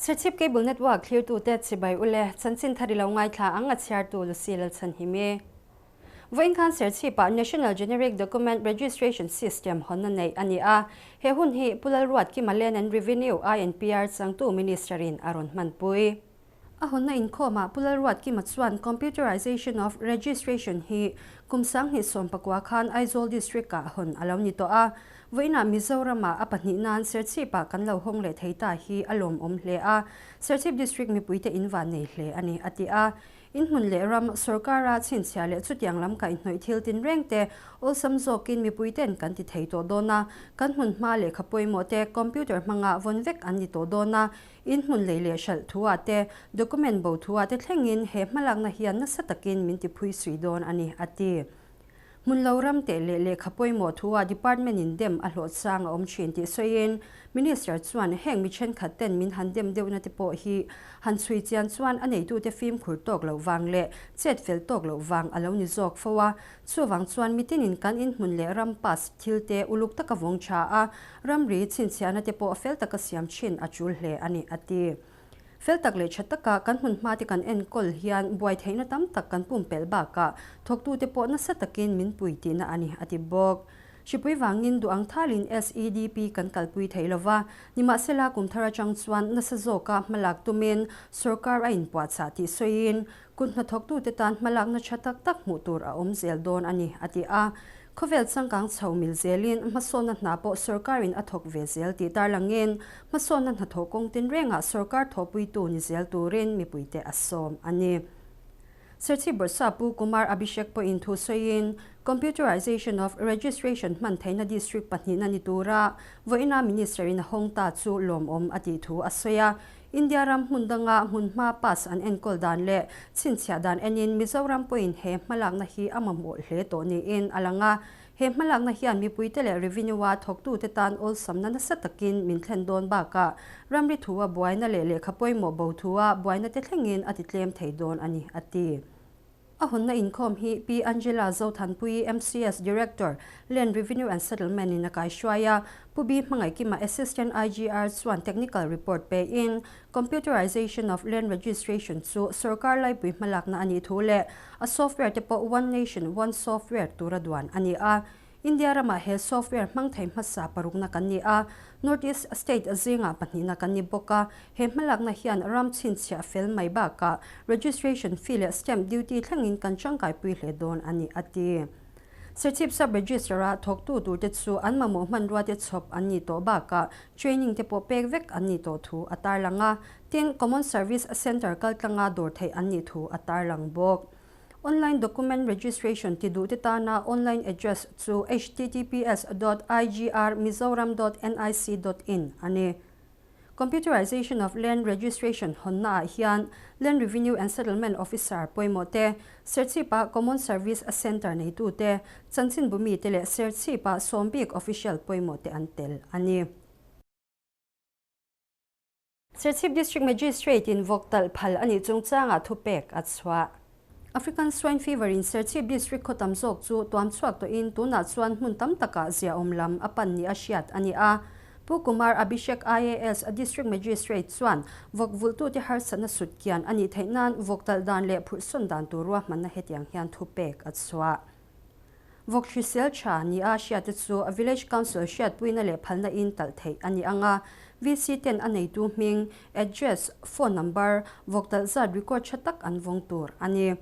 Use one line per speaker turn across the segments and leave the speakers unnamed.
Serchhip Cable Network thlirtute chibai ule chanchin thar i lo ngaithla ang a chhiartu Lucy Lalchhanhimi. Vawiin khan Serchhipah National Generic Document Registration System hawnna neih a ni a, he hun hi Pu Lalruatkima Land and Revenue, INPR, changtu Minister-in a rawn hmanpui. A hawnna inkhawmah Pu Lalruatkima chuan Computerization of Registration hi kum 2019 khan Aizawl District-ah hawn a lo ni tawh a, vawiinah Mizoramah a pahnih nan Serchhipah kan lo hawng leh thei ta hi a lawmawm hle a, Serchhip District mipuite in vannei hle a ni, a ti a. In hmun leh ram, sorkara chhinchhiah leh chutiang lam kaihhnawih thil tinreng te awlsam zawkin mipuiten kan ti thei tawh dawn a, kan hmun hma lehkha pawimawh te computer hmanga vawn vek an ni tawh dawn a, in hmun lei leh hralh thu-ah te, document bo thu-ah te thlengin he hmalakna hian nasa takin min tiphui sui dawn a ni, a ti. Hmun lo ram teh leh lehkha pawimawh thu-ah department in dem a hlawh chang a awm thin tih sawiin Minister chuan heng mi thenkhat ten min han dem deuhna te pawh hi han chhui chian chuan a neitute fimkhur tawk loh vang leh chet fel tawk loh vang a lo ni zawk fo a, chuvang chuan mitinin kan inhmun leh ram pass thil te uluk taka vawng tha a, ramri chhinchhiahna te pawh fel taka siam thin a tul hle a ni, a ti. Fel tak leh tha taka kan hmun hma te kan enkawl hian buai theihna tam tak kan pumpelh bakah thawktute pawh nasa takin min pui tihna a ni, a ti bawk. Hripui vangin duh ang thalin SEDP kan kalpui thei lova, nimahsela kum thar atang chuan nasa zawka hmalak tumin sorkar a inpuahchah tih sawiin kut hnathawktute tan hmalakna tha tak tak hmuh tur a awm zel dawn a ni, a ti a. Khawvel changkang chho mil zelin hmasawnna hna pawh sorkarin a thawk ve zel tih tarlangin hmasawnna hnathawh kawng tinrengah sorkar thawhpuitu ni zel turin mipuite a sawm a ni. Serchhip Bawrhsa Pu Kumar Abhishek pawhin thu sawiin Computerization of Registration hman theihna district pahnihna ni tura vawiina Minister-in a hawng ta chu lawmawm a tih thu a sawi a. India ram hmun danga hmunhma pass an enkawl dan leh chhinchhiah dan enin Mizoram pawhin he hmalakna hi a mamawh hle tawh niin a lang a. He hmalakna hian mipuite leh revenue-a thawktute tan awlsamna nasa takin min thlen dawn bakah ramri thua buaina leh lehkha pawimawh bo thua buaina te thlengin a titlem thei dawn a ni, a ti. A hawnna inkhawm hi Pi Angela Zothanpuii, MCS Director, Land Revenue and Settlement in a kaihruai a, Pu B Hmangaihkima Assistant IGR chuan technical report pein Computerization of Land Registration chu sorkar laipui hmalakna a nih thu leh a software te pawh One Nation One Software tura duan a ni a. India ramah he software hmang thei hmasa parukna kan ni a, North East state zingah pahnihna kan ni bawk a, he hmalakna hian ram chhinchhiah fel mai bakah registration fee leh stamp duty thlengin kan tangkaipui hle dawn a ni, a ti. Serchhip Sub-Registrar-a thawktu turte chu an mamawh hmanrua te chhawp an nih tawh bakah training te pawh pek vek an nih tawh thu a tarlang a, tin, Common Service Centre kaltlanga dawr theih an nih thu a tarlang bawk. Online document registration ti duh te tana online address chu https dot igrmizoram dot nic dot in a ni. Computerization of Land Registration hawnna ah hian Land Revenue and Settlement Officer pawimawh te, Serchhip-a Common Service Centre neitu te, chanchinbu mite leh Serchhip-a sawmbik official pawimawh te an tel a ni. Serchhip District Magistrate in vawk talh phal a nih chungchangah thupek a chhuah. African Swine Fever in Serchhip District khaw tam zawk chu tuam chhuak tawhin tunah chuan hmun tam takah ziaawm lam a pan ni a hriat a ni a. Pu Kumar Abhishek IAS District Magistrate chuan vawk vulhtute harsatna sut kian a nih theih nan vawk talh dan leh phurhsawn dan tur ruahmanna hetiang hian thupek a chhuah. Vawk hrisel tha ni a hriate chu Village Council hriatpuina leh phalna in talh theih a ni ang a, VC ten a neitu hming, address, phone number, vawk talh zat record tha tak an vawng tur a ni.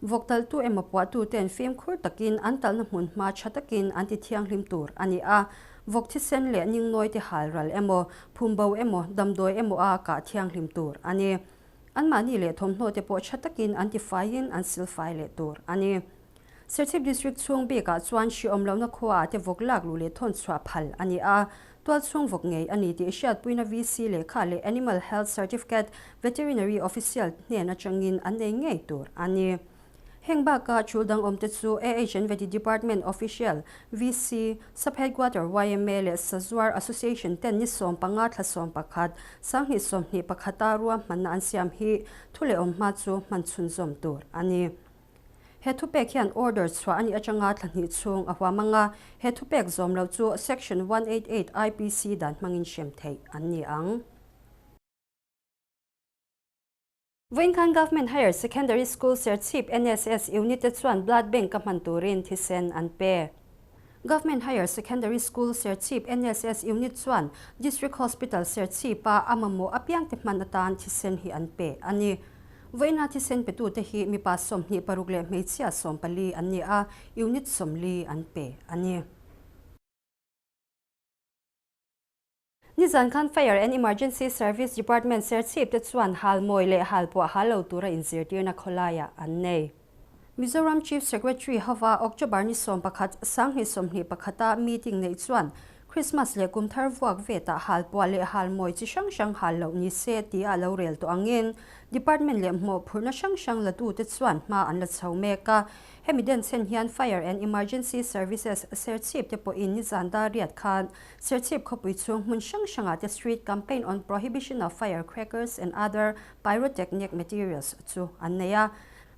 Vawk talhtu emaw puahtu ten fimkhur takin an talhna hmun hma tha takin an ti thianghlim tur a ni a, vawk thisen leh ningnawi te hal ral emaw, phumbo emaw, damdawi emaw a kah thianghlim tur a ni. Anmahni leh thawmhnaw te pawh tha takin an tifaiin an silfai leh tur a ni. Serchhip District chhung bikah chuan hri awm lohna khuaah te vawk lak luh leh thawn chhuah phal a ni a, tual chhung vawk ngei a ni tih hriatpuina VC lehkha leh Animal Health Certificate Veterinary Official hnen atangin an nei ngei tur a ni. Heng bakah thul dang awmte chu AHN Vety Department Official, VC, Sub-Headquarter yma leh Sazuar Association ten ni 15 thla 11, 2021 a ruahmanna an siam hi thu leh awm hma chu hman chhunzawm tur a ni. He thupek hian order chhuah a nih atanga thla hnih chhung a huam ang a, he thupek zawm lo chu Section 188 IPC dan hmangin hrem theih an ni ang. Vawiin khan Government Higher Secondary School Serchhip NSS Unit te chuan Blood Bank a hman turin thisen an pe. Government Higher Secondary School Serchhip NSS Unit chuan District Hospital Serchhip-a a mamawh apiangte hman atan thisen hi an pe a ni. Vawiina thisen petute hi mipa 26 leh hmeichhia 14 an ni a, unit 40 an pe a ni. Nizan khan Fire and Emergency Service Department Serchhip te chuan hal mawi leh hal puah hal lo tura inzirtirna khawlaiah an nei. Mizoram Chief Secretary hova October ni 11, 2021 a meeting neih chuan Christmas leh kum thar vuak vetah hal puah leh hal mawi chi hrang hrang hal loh ni se tia a lo rel tawh angin Department leh mawhphurhna hrang hrang latute chuan hma an la chho mek a. Hemi denchhen hian Fire and Emergency Services Serchhip te pawhin nizan dar riat khan Serchhip khawpui chhung hmun hrang hrangah te Street Campaign on Prohibition of Fire Crackers and Other Pyrotechnic Materials chu an nei a.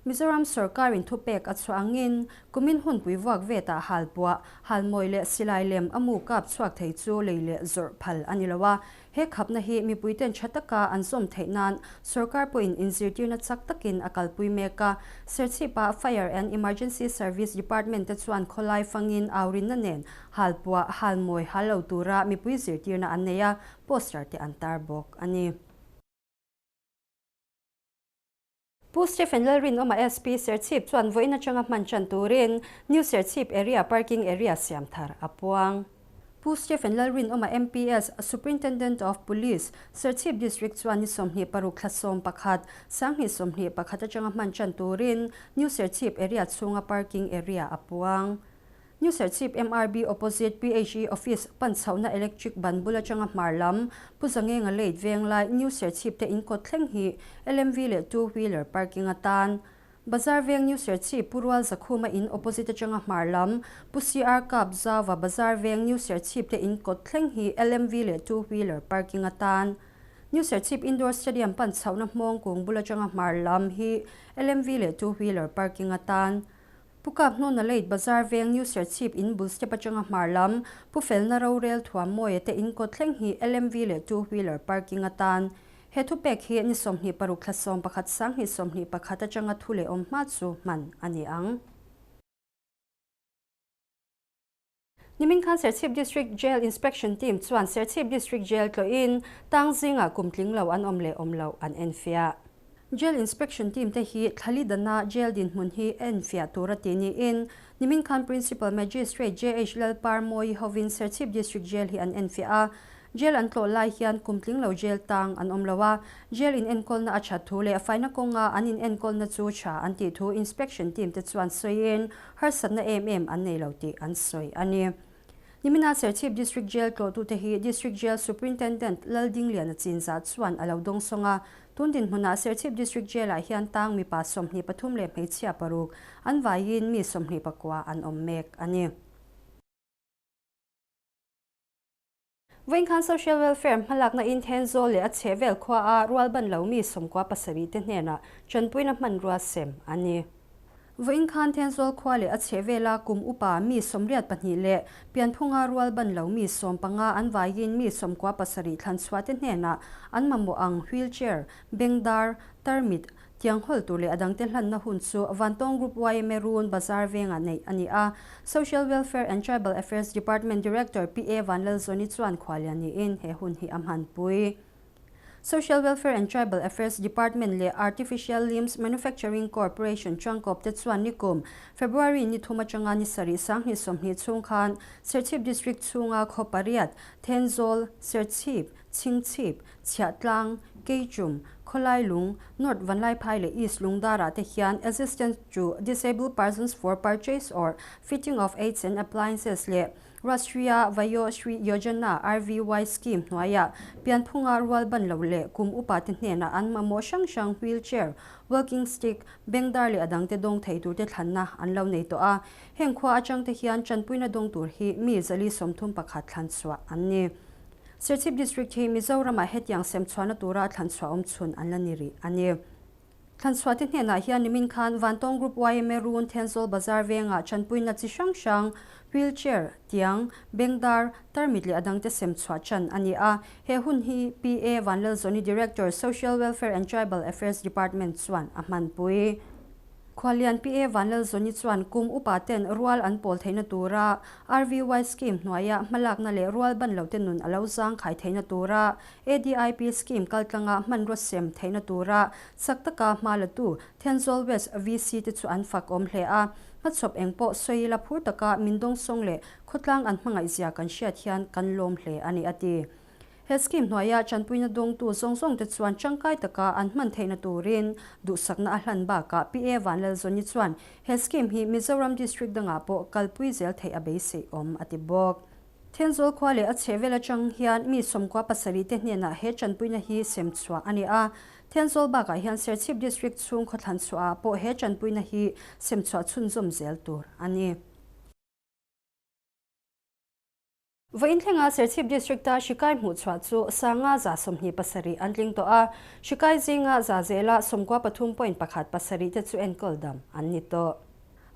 Mizoram sorkarin thupek a chhuah angin kumin hunpui vuak vetah halpuah, halmawi leh silai lem a mu kap chhuak thei chu lei leh zawrh phal a ni lo a. He khapna hi mipuiten tha taka an zawm theih nan sorkar pawhin inzirtirna chak takin a kalpui mek a. Serchhipa Fire and Emergency Service Department te chuan khawlai fangin aurinna nen halpuah, halmawi hal lo tura mipui zirtirna an nei a, poster te an tar bawk a ni. Pu Stephen Lalrinawma SP Serchhip chuan vawiin atanga hman chan turin New Serchhip Area Parking Area siam thar a puang. Pu Stephen Lalrinawma MPS, Superintendent of Police, Serchhip District chuan ni 26 thla 11, 2021 atanga hman chan turin New Serchhip Area chhunga Parking Area a puang. New Serchhip MRB opposite PHE office pan chhohna electric ban bul atanga hmar lam Pu Zangenga late veng lai New Serchhip te in kawt thleng hi LMV leh two wheeler parking atan Bazar veng New Serchhip Pu Rual Zakhuma in opposite atanga hmar lam Pu CR Kap Zaua Bazar veng New Serchhip te in kawt thleng hi LMV leh two wheeler parking atan New Serchhip Indoor Stadium pan chhohna hmawng kung bul atanga hmar lam hi LMV leh two wheeler parking atan Pu Kap hnuna late Bazar veng New Serchhip in bul step atanga hmar lam Pu Felna rorel thuam mawia te in kawt thleng hi LMV leh two wheeler parking atan he thupek hi ni 26 thla 11 2021 atanga thu leh awm hma chu hman a ni ang. Nimin khan Serchhip District Jail Inspection Team chuan Serchhip District Jail tlawhin tang zingah kum tling lo an awm leh awm loh an enfiah. Jail Inspection Team te hi thlali dana jail dinhmun hi enfiah tur a tih niin nimin khan Principal Magistrate JH Lalparmawi hovin Serchhip District Jail hi an enfiah a. Jail an tlawh lai hian kum tling lo jail tang an awm lo a, jail in enkawlna a that thu leh faina kawnga an in enkawlna chu tha an tih thu inspection team te chuan sawiin harsatna em em an nei lo tih an sawi a ni. Nimina Serchhip District Jail tlawhtute hi District Jail Superintendent Laldingliana Chinzah chuan a lo dawng sawng a, tun dinhmunah Serchhip District Jail-ah hian tang mipa 23 leh hmeichhia paruk an vaiin mi 29 an awm mek a ni. Vawiin khan Social Welfare hmalakna in Thenzawl leh a chhehvel khua a rualban lo mi 17 te hnenah tanpuina hmanrua sem a ni. Vawiin khan Thenzawl khua leh a chhehvela kum upa mi 82 leh pianphunga rualban lo mi 15 an vaiin mi 97 thlanchhuah te hnenah an mamawh ang wheelchair, bengdar, tarmit, Tiang hawl tur leh a dangte hlanna hun chu Vantawng Group yma Run Bazar vengah neih a ni a. Social Welfare and Tribal Affairs Department Director PA Vanlalzawni chuan khualian niin he hun hi a hmanpui. Social Welfare and Tribal Affairs Department leh Artificial Limbs Manufacturing Corporation Changkawp te chuan nikum February ni thum atanga ni sarih 2020 chhung khan Serchhip District chhunga khaw pariat, Thenzawl, Serchhip, Chhingchhip, Chhiahtlang, Keichum, Khawlai Lung, North Vanlaiphai leh East Lungdarah te hian Assistance to Disabled Persons for Purchase or Fitting of Aids and Appliances leh Rashtriya Vayo Shri Yojana, RVY, Scheme hnuaiah pianphunga rual ban lo leh kum upa te hnenah an mamawh hrang hrang wheelchair, walking stick, bengdar leh a dangte dawng thei turte thlanna an lo nei tawh a. Heng khua atang te hian tanpuina dawng tur hi mi 431 thlan chhuah an ni. Serchhip District hi Mizoramah hetiang sem chhuahna tura thlan chhuah awm chhun an la ni rih a ni. Thlan chhuah te hnenah hian nimin khan Vantawng Group yma Run Thenzawl Bazar vengah tanpuina chi hrang hrang Wheelchair, tiang, bengdar, tarmit leh a dangte sem chhuah chan a ni a. He hun hi PA Vanlalzawni Director, Social Welfare and Tribal Affairs Department chuan a hmanpui. Khualian PA Vanlalzawni chuan kum upa ten rual an pawl theihna tura RVY scheme hnuaia hmalakna leh rual ban lote nun a lo zang khai theihna tura ADIP scheme kaltlanga hmanraw sem theihna tura chak taka hma latu Thenzawl West VC te chu an fak awm hle a. Hmachhawp eng pawh sawi ila phur taka min dawngsawng leh khawtlang an hmangaihzia kan hriat hian kan lawm hle a ni a ti. He scheme hnuaia tanpuina dawngtu zawng zawngte chuan tangkai taka an hman theihna turin duhsakna a hlan bakah PA Vanlalzawni chuan he scheme hi Mizoram district dangah pawh kalpui zel theih a beisei awm a ti bawk. Thenzawl khua leh a chhehvel atang hian mi 17 te hnenah he tanpuina hi sem chhuah a ni a. Thenzawl bakah hian Serchhip district chhung khawthlan chhuahah pawh he tanpuina hi sem chhuah chhunzawm zel tur a ni. Vawiin thlenga Serchhip District-a hrikai hmuh chhuah chu sanga 27 an tling tawh a, hrikai zinga za zela 93.17 te chu enkawl dam an ni tawh.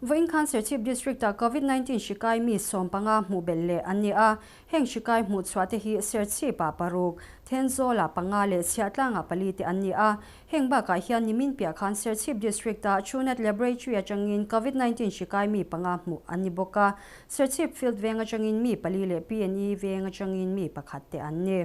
Vawiin khan Serchhip District-a Covid-19 hrikai mi 15 hmuh belh leh an ni a, heng hrikai hmuh chhuah te hi Serchhip-ah paruk, Thenzawlah panga leh Chhiahtlangah pali te an ni a. Heng bakah hian nimin piah khan Serchhip District-a Truenat Laboratory atangin Covid-19 hrikai mi panga hmuh an ni bawk a, Serchhip Field veng atangin mi pali leh PNE veng atangin mi pakhat te an ni.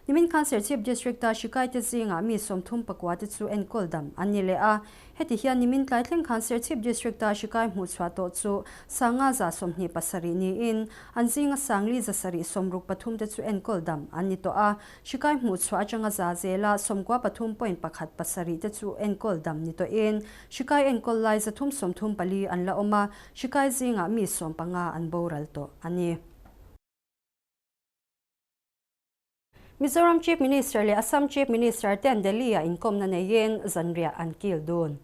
Nimin khan Serchhip District-a hrikaite zingah mi 39 te chu enkawl dam an ni leh a. Heti hian nimin tlai thleng khan Serchhip District-a hrikai hmuh chhuah tawh chu 527 niin an zinga 473 te chu enkawl dam an ni tawh a. Hrikai hmuh chhuah atanga za zela 93.17 te chu enkawl dam ni tawhin hrikai enkawl lai 334 an la awm a, hrikai zingah mi 15 an boral tawh a ni. Mizoram Chief Minister leh Assam Chief Minister ten Delhi-ah inkawmna neiin zanriah an kil dun.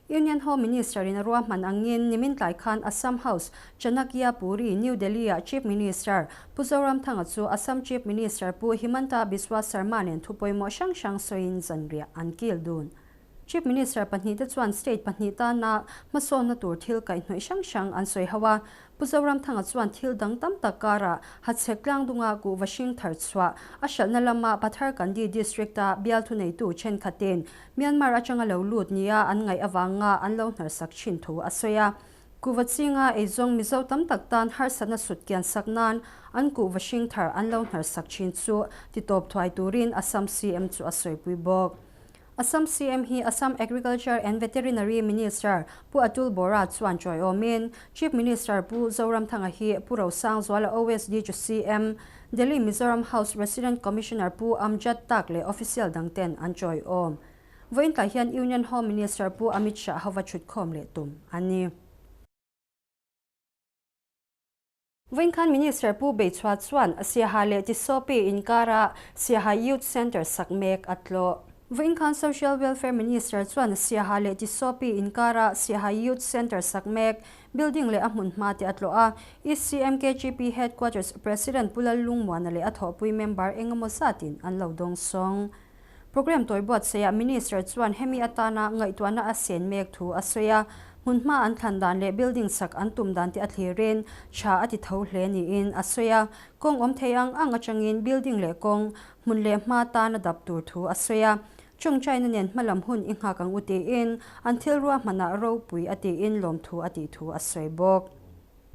Union Home Minister-in a ruahman angin nimin tlai khan Assam House, Chanakya Puri, New Delhi-ah Chief Minister Pu Zoramthanga chu Assam Chief Minister Pu Himanta Biswa Sarma nen thu pawimawh hrang hrang sawiin zanriah an kil dun. Chief Minister pahnih te chuan state pahnih tana hmasawnna tur thil kaihhnawih hrang hrang an sawi ho a. Pu Zoramthanga chuan thil dang tam tak karah Hachhek tlangdunga kuhva hring thar chhuah a hralhna lama Patharkandi district-a bial thuneitu thenkhatin Myanmar atanga lo lut nia an ngaih avanga an lo hnarsak thin thu a sawi a. Kuhva chinga eizawng Mizo tam tak tan harsatna sut kian sak nan an kuhva hring thar an lo hnarsak thin chu titawp thuai turin Assam CM chu a sawipui bawk. Assam CM hi Assam Agriculture and Veterinary Minister Pu Atul Bora chuan chawiawmin Chief Minister Pu Zoramthanga hi Pu Rosangzuala OSD chu CM, Delhi Mizoram House Resident Commissioner Pu Amjad Tak leh official dangten an chawiawm. Vawiin tlai hian Union Home Minister Pu Amit Shah hova thutkhawm leh tum a ni. Vawiin khan Minister Pu Beichhua chuan Siaha leh Tisopi inkara Siaha Youth Centre sak mek a tlawh. Vawiin khan Social Welfare Minister chuan Siaha leh Tisopi inkara Siaha Youth Centre sak mek building leh a hmun hma te a tlawh a. ECMKGP Headquarters President Pu Lallungmuana leh a thawhpui member engemaw zatin an lo dawngsawng. Programme tawi buatsaihah Minister chuan hemi atana ngaihtuahna a sen mek thu a sawi a, hmunhma an thlan dan leh building sak an tum dan te a thlirin tha a ti tho hle niin a sawi a, kawng awm thei ang ang atangin building leh kawng hmun leh hma tan a dap tur thu a sawi a, tawngtaina nen hmalam hun i nghak ang u tiin an thil ruahmanah ropui a tiin lawmthu a tih thu a sawi bawk.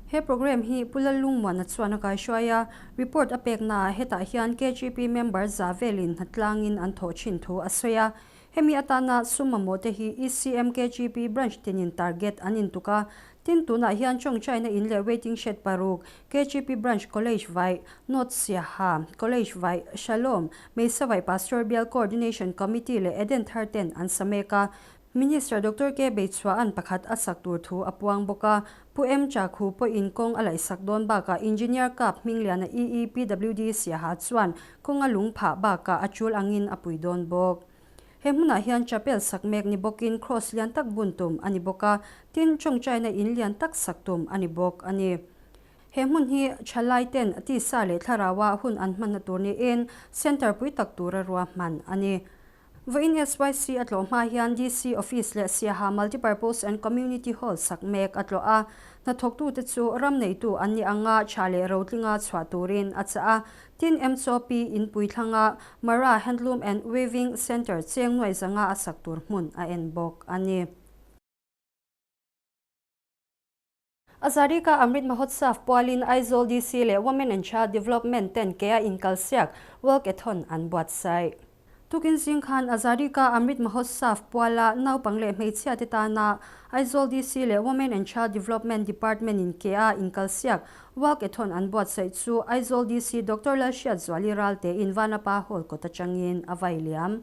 He programme hi Pu Lallungmuana chuan a kaihruai a, report a peknaah hetah hian KGP member za velin hnatlangin an thawh thin thu a sawi a. Hemi atana sum mamawh te hi ECM KGP branch tinin target an intuk a, tin tunah hian Chawngchaina in leh waiting shed paruk, KGP branch College Vai, North Siaha, College Vai, Shalom, Meisavai Pastor Bial Coordination Committee leh Eden Thar ten an sa mek a. Minister Doctor K Beichhuahan pakhat a sak tur thu a puang bawk a, Pu M Chakhu pawhin kawng a laihsak dawn bakah Engineer Kap Hmingliana EEPWD Siaha chuan kawng a lung phah bakah a tul angin a pui dawn bawk. He hmunah hian chapel sak mek ni bawkin cross lian tak bun tum a ni bawk a, tin tawngtaina in lian tak sak tum a ni bawk a ni. He hmun hi thalai ten tisa leh thlarauah hun an hmanna tur niin centre pui tak tura ruahman a ni. Vawiin SYC a tlawh hma hian DC Office leh Siaha Multipurpose and Community Hall sak mek a tlawh a, hnathawktute chu ram neitu an nih anga tha leh rotlinga chhuah turin a chah a. Tin, MCOP inpui thlanga Mara Handloom and Weaving Centre cheng nuai zanga a sak tur hmun a en bawk a ni. Azadi Ka Amrit Mahotsav pualin Aizawl DC leh Women and Child Development ten ke a inkalsiak Walkathon an buatsaih. Tukin zing khan Azadi Ka Amrit Mahotsav puala naupang leh hmeichhia te tana Aizawl DC leh Women and Child Development Department in ke a inkalsiak Walkathon an buatsaih chu Aizawl DC Doctor Lalhriatzuali Ralte in Vanapa Hall kawt atangin a vai liam.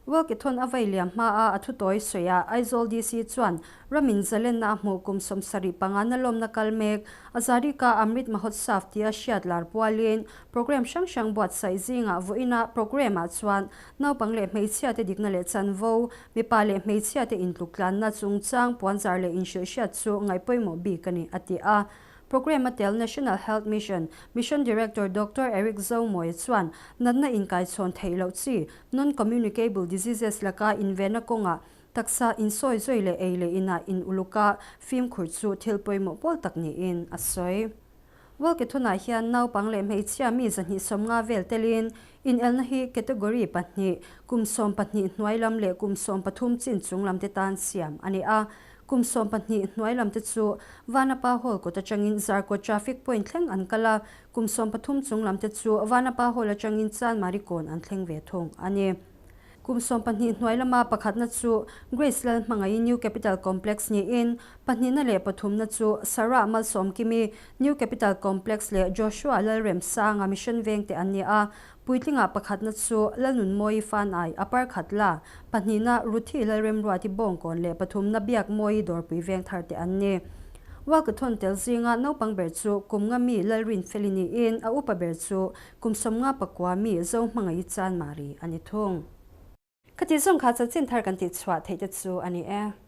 Walkathon a vai liam hmaa a thutawi sawiah Aizawl DC chuan ramin zalenna a hmuh kum 75 na lawmna kal mek Azadi Ka Amrit Mahotsav tia hriat lar pualin programme hrang hrang buatsaih zingah vawiina programme ah chuan naupang leh hmeichhiate dikna leh chanvo, mipa leh hmeichhiate intluktlanna chungchang puanzar leh inhrilhhriat chu ngaihpawimawh bik a ni, a ti a. Programme a tel National Health Mission Mission Director Doctor Eric Zomoe chuan natna inkaichhawn theih loh chi, non-communicable diseases, laka invenna kawngah taksa insawi zawi leh ei leh inah in uluka fimkhur chu thil pawimawh pawl tak niin a sawi. Walkathon-ah hian naupang leh hmeichhia mi 250 vel telin inelna hi category pahnih, kum 12 hnuai lam leh kum 13 chin chung lam te tan siam a ni a. Kum 12 hnuai lam te chu Vanapa Hall kawt atangin Zarkawt Traffic Point thleng an kal a, kum 13 chung lam te chu Vanapa Hall atangin Chanmari kawn an thleng ve thung a ni. Kum 12 hnuai lama pakhatna chu Grace Lalhmangaih New Capital Complex niin, pahnihna leh pathumna chu Sarah Malsawmkimi New Capital Complex leh Joshua Lalremsanga Mission Veng te an ni a, Puitlinga pakhatna chu Lalnunmawi Fanai a par khat la, pahnihna Ruthi Lalremruati Bawngkawn leh pathumna Biakmawi Dawrpui Vengthar te an ni. Walkathon tel zinga naupang ber chu kum nga mi Lalrinfeli niin a upa ber chu kum 59 mi Zohmangaih Chanmari a ni thung. Ka tih zawng kha chanchin thar kan tih chhuah theih te chu a ni e.